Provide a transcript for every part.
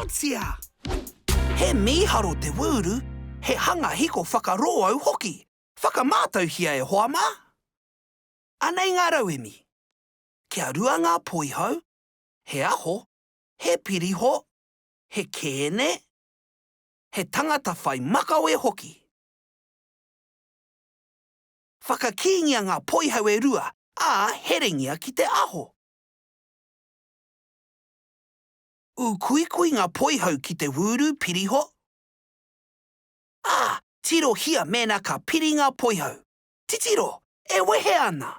Aotea! He mīharo te wūru, he hanga hiko whakarōau hoki. Whakamātauhia e hoa mā! Anei ngā rauemi. Kia rua ngā poihau, he aho, he piriho, he kēne, he tangata whai makawe hoki. Whakakīngia ngā poihau e rua, ā, herengia ki te aho. Ūkuikui ngā poihau ki te wūru piriho, ā, tirohia mēnā ka piri ngā poihau. Titiro, e wehe ana!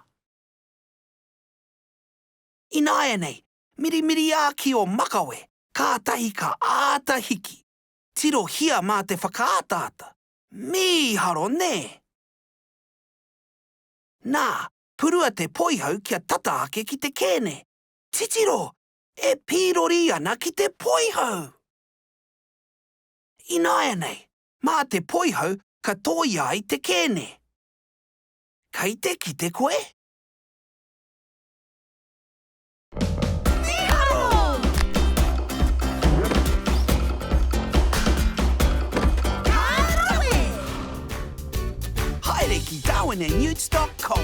Ināianei, mirimiriā ki ō makawe, kātahi ka āta hiki. Tirohia mā te whakaataata. Mīharo, nē? Nā, purua te poihau kia tata ake ki te kēne. Titiro! E pīrori ana ki te poihau! Ināianei, mā te poihau ka tōia ai te kēne. Kei te kite koe? Mīharo! Ka rawe! Haere ki darwinandnewts dot com.